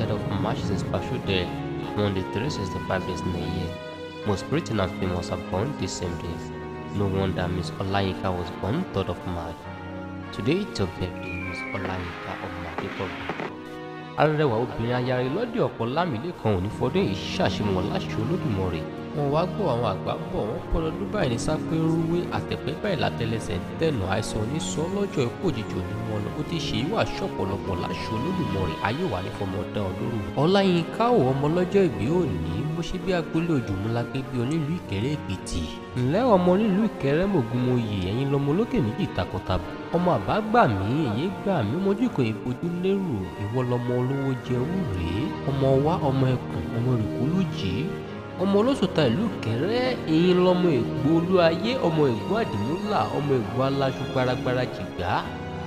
3rd of March is a special day among the 365 days in a year. Most Britain and famous are born this same day. No wonder Miss Olayinka was born 3rd of March. Today it's your birthday, Miss Olayinka ọmọ Adékọ̀gbé. Arẹwà obìnrin ayáre lọ́dẹ ọ̀pọ̀ Lámìlékan ò ní fọdún yìí ṣàṣemọ̀ láṣẹ Olódùmarè. Wọn wá gbọ́ àwọn àgbà bọ̀ wọ́n pọ̀ lọ́dún báyìí ní sápẹ́rúwé àtẹ̀pẹ́ báyìí látẹlẹsẹ̀ ń tẹ̀nà àìsàn onísọ lọ́jọ́ ikú òjijì òní wọn lọ. Ó ti ṣe ìwà ṣọ̀pọ̀lọpọ̀ láṣẹ Olódùmarè ayé wà ní fọmọ dán olóró. Ọláyínká ò ọmọ lọ́jọ́ ìbí òní bó ṣe bí agboolé Òjòmúlágbé bí onílùú Ìkẹrẹ Èkìtì. Ǹlẹ́ ọmọ onílùú Ìkẹrẹ Mògúnmóyè ẹ̀yin lọmọ olókè méjì takọtabo. Ọmọ àbá gbà mí èyí gbà mí ọmọ ojú kan ìbojú lérò ìwọ lọmọ olówó jẹun rèé ọmọ wa ọmọ ẹkùn ọmọ rìkúlù jì ọmọ olóṣùta ìlú Ìkẹrẹ ẹ̀yin lọmọ ègbò olúayé ọmọ ègbò àdìmúlà ọmọ ègbò aláṣu gbaragbara jìgbá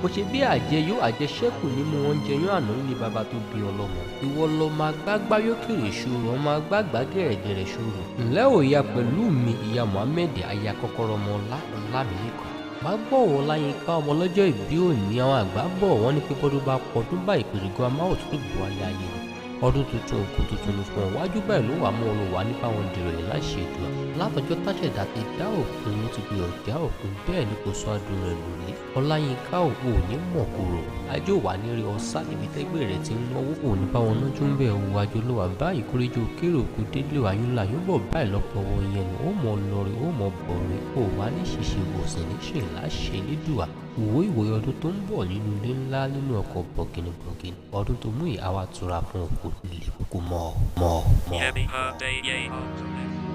mo ṣe bí àjẹyó àjẹṣẹ́kù nínú oúnjẹ yán àná nílé bàbá tó bí ọlọ́mọ ìwọ lọmọ agbágbá yókèrè ṣòro ọmọ agbágbá gẹ̀rẹ̀gẹ̀rẹ̀ ṣòro ǹlẹ́ ò ya pẹ̀lú mi ìyá Mohammed aya kọ́kọ́rọ́ ọmọ ọlá Ọlámilékan wàá gbọ́ Ọláyínká ọmọ lọ́jọ́ ìbí òní àwọn àgbà bọ̀ wọ́n ní pé bọ́dún bá pọ̀dún báyìí pèrègùn amáwò tuntun bò wálé ayé ni ọdún tuntun òkú tuntun ní fún ọ wájú báyìí ló wà mú ọ lò wá ní báwọn dèrò yìí láṣẹ ìdùn látọjọ́ táṣẹ̀dá ti dá òkun ló ti gbé ọjà òkun bẹ́ẹ̀ ni kò sọ adùn rẹ̀ lórí. Ọláyínká ò ní mọ̀ kúrò ajé ò wà ní rí ọ̀sá níbi tẹ́gbẹ́ rẹ̀ ti ń náwó ò ní báwọn nájú ń bẹ̀ wò àjò ló wà báyìí kórèjò kérò kú délé àyúnlá yóò bọ̀ báyìí lọ́pọ̀ wọn yẹn nù ó mọ̀ lọ́rẹ̀ ó mọ̀ bọ̀rẹ̀ ó wà ní ṣìṣe òsì ní ṣe láṣẹ lédùá wò ìwòye ọdún tó ń bọ̀ nínú ilé ńlá nínú ọkọ̀ bọ̀gìnìbọ̀gìnì ọdún tó mú ìhàwá tura fún òkú nílé kókó mọ́ mọ́ mọ́. Happy birthday, yeah.